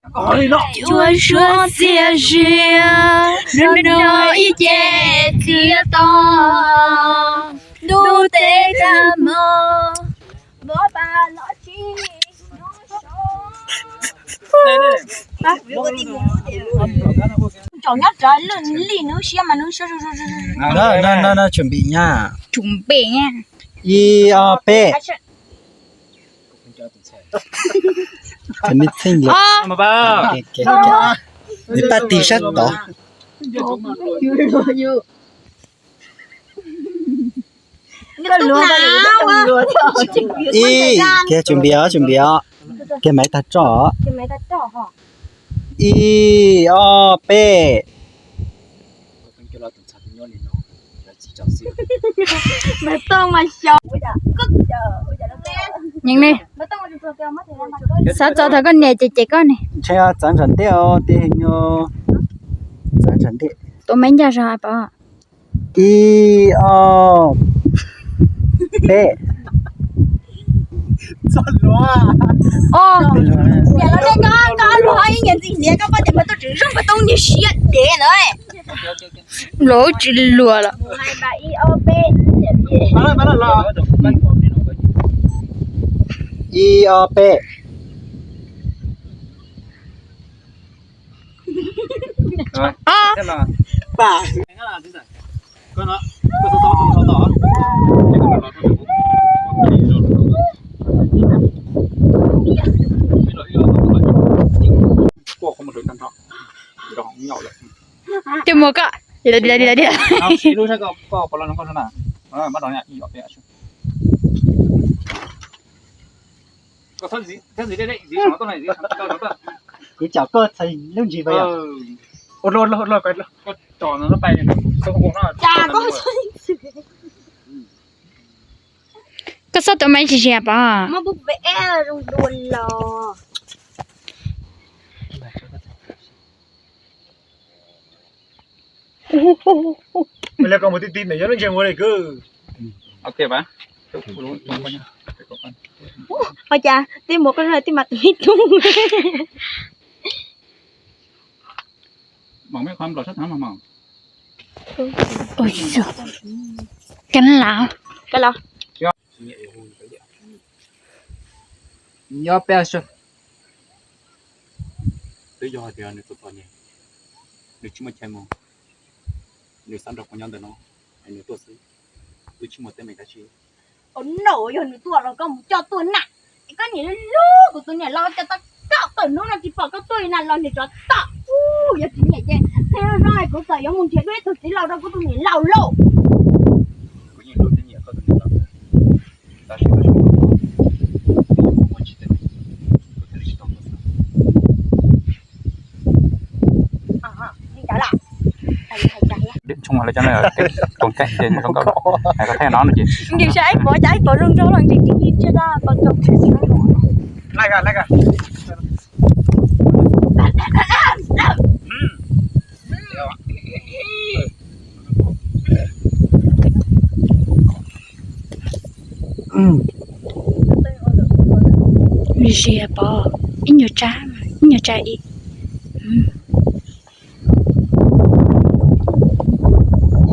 Cua suab xiab ziab, nrog nrog ib ce txiv to, ntuj teb tag hmo, npog pas los tsis hnov suab. Tsom nyob rau lwj lij hnub siab mas hnub suab. No, no, no, tsum npim nyab. Tsum npim nyab. Ib, ob, peb. Cov me txheej los. Nws paj tig sab tod. Ib, kiag tsum npim os, tsum npim os. Kiag maiv tag roj os. Ib, ob, peb. Xav txog thaum koj niam ces ces koj ne. Ntshe txawv ntsam ntej os, tij heev os. Txawv ntsam ntej. Tus me ncaj zog pom. Ib, ob, peb. Niam los nej, koj, koj luag ib nyuag ntxim hniav koj poj niam mas tuaj tseem zoo koj toob niag siab dev na. Luag tsis luag lawm. Ib, ob, peb. Coj mus koj. Kuv cam koj txhais lub ntsis pab yom. Koj xob tus me tsis ziab pom. Ua cas tij muam koj tij mas tus me tub. Ua cas, kab lav. Nyob peb sab. Twb yog hais tias nws tus poj niam, nws tsis muaj chaw mus, nws xav nrog kuv nyob ntawm no, es nws tuaj xwb, twb tsis muaj teeb meem dab tsi. Ua no yog nws tuaj los koj mus coj tuaj na. Koj niam lub, kuv tus niam laus cas tau kaum tawm hnub no tsis pom koj tuaj li na los niag tsov tom. Yog tsis nyiam ces, kuv txawm yuav mus nrhiav dua ib tug txiv laus rau kuv tus niam laus lauj. Tus nkaus, tus nkaus, tus nkaus, tus nkaus. Nws saib ib puas, cas ib puas zoo nraug los ntshe tsis ntshe da pos tau. Zias pov, ib nyuag tsab, ib nyuag tsab ib.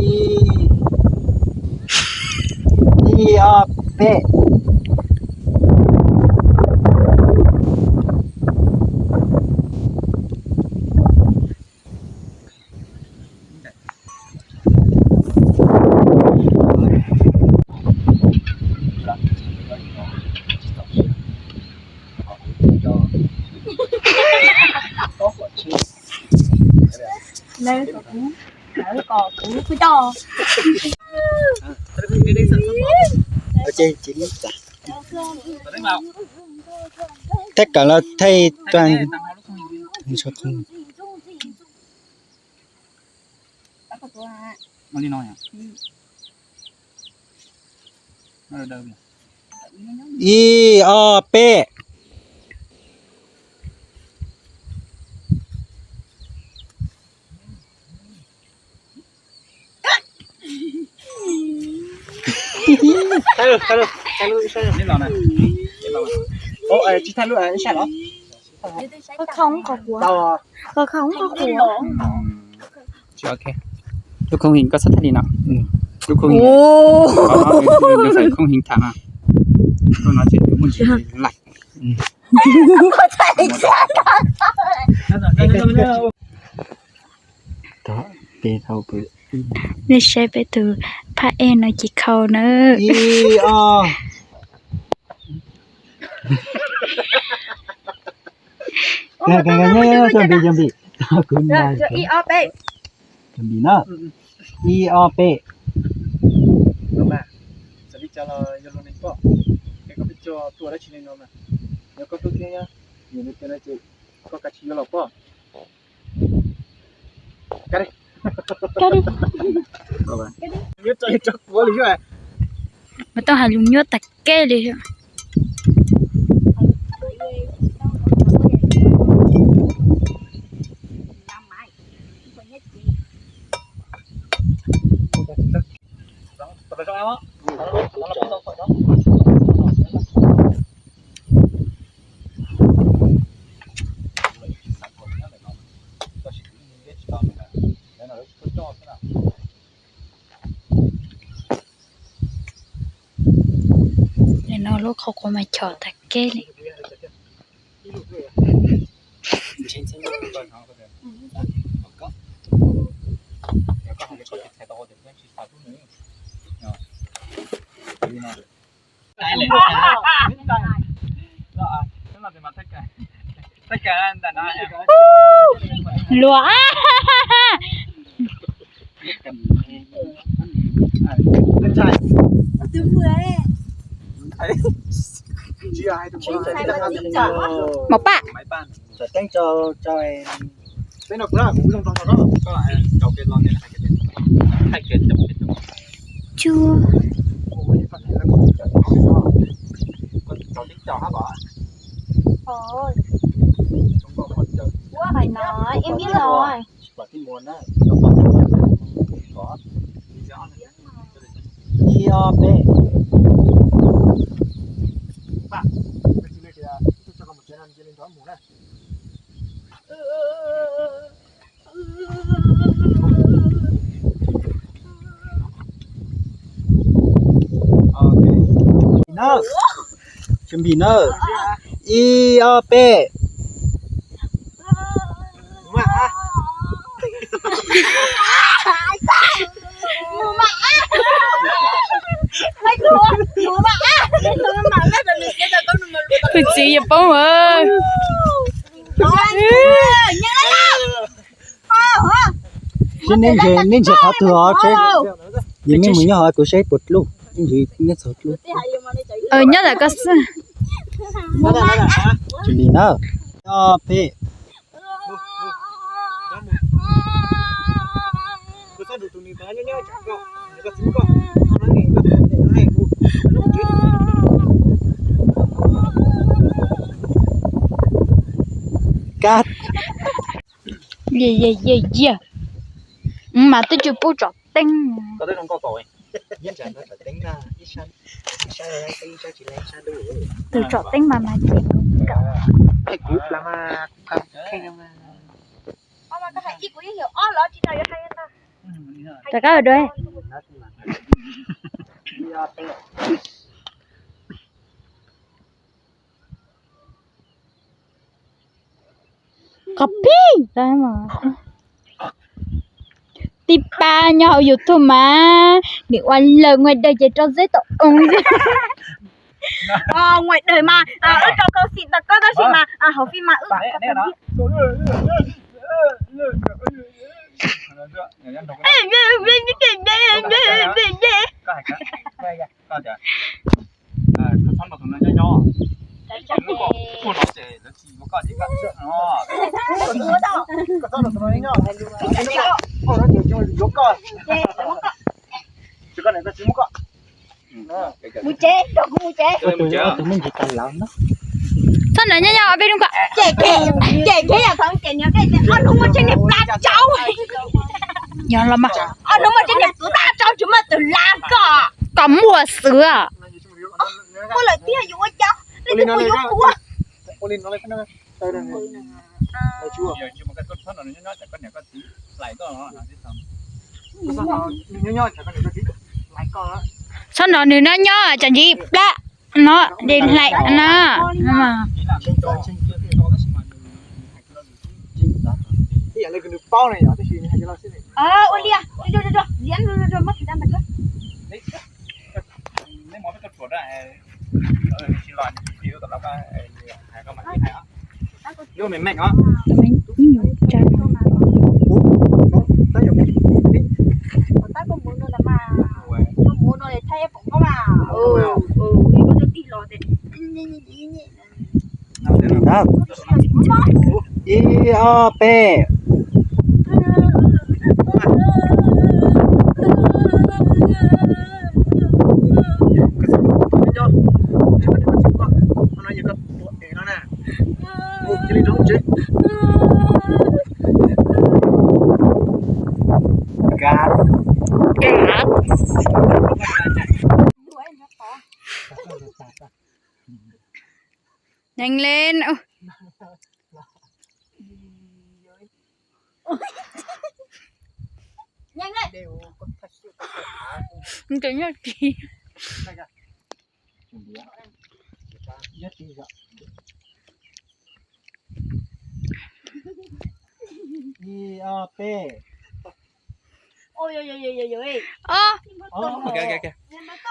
Ib, ib, ob, peb. Thaj kam los thaij tuaj. Ib, ob, peb. Tsis thaj lub ib sab los? Không, không có của. Không, không có của. Chưa ok. Lub khung hình có sắp tắt đi nào. Lub khung hình. Ồ. Có, ừ, ừ, được phải khung hình thẳng à. Tôi nói chuyện với một người lạnh. Ừ. Có thể chết rồi. Đó, peb thau pw. Neb saib peb tus phab ej no ces khau na. Ib ob. Kag kag kag, nyob nyob nyob, cov npis cov npis. Kuv nyob. Ib ob peb. Cov npis na. Ib ob peb. Mas, xav li cas los yog luag neeg pom. Es koj peb cog tuaj dab tsi li no mas. Yog koj hlub thiab nyob, yog li cas no ces koj kav tsij yuav los pom. Mas tau hais lus nyuaj tag keb li. Nim no lub qhov quav mas chom tag keb li. Luag. Mov paj. Tso teeb tso, tso. Peb no kuv na, kuv zoo tso tso no. Cua. Ôi. Ua phải nói, em biết rồi. Ib ob peb. Nawb, chuẩn bị nawb. Ib ob peb. Tus txiv yuav poob. Sib neb ntshe, neb ntshe qhov twg os, seb. Yog nej mus nyob hauv kuv seb puas dlub, neb ntxhov dlub. Nyob ntawm koj xwb. Tsis li na. Nyob peb. Kab. Yia yia yia yia. Mas twb tsis pub tsom teeb. Tus tsom teeb mas mas ces. Rov qab dua. Qhov pib. Tij Pab nyob hauv YouTube mas nws ua lawm, ngoài đời ces rau zeb tau oo. Ngoài đời mà ib rau kau xim tau koj tab sis mas hauv phim mas wb. Mus tsev, rau kuv mus tsev. Tus me ntsis tas lav no. Txhob nrog nyob nyob peb hnub ko. Ces ces ces ces yog thaum ces nyob peb ces ob hnub muaj tseg niag pla tsau. Nyob los mas. Ob hnub muaj tseg niag pla tsau tsis muaj tus lav ko. Kom muaj xwb. Muaj lawm tiag yuav ua cas. Leej twg puas yuav kuv. Txhob nrog nws nyob nyob tsam ntsis plab no, de hlais no. Ib, ob, peb. Neeg len. Nws tus nyob ris. Ib, ob, peb. Ob.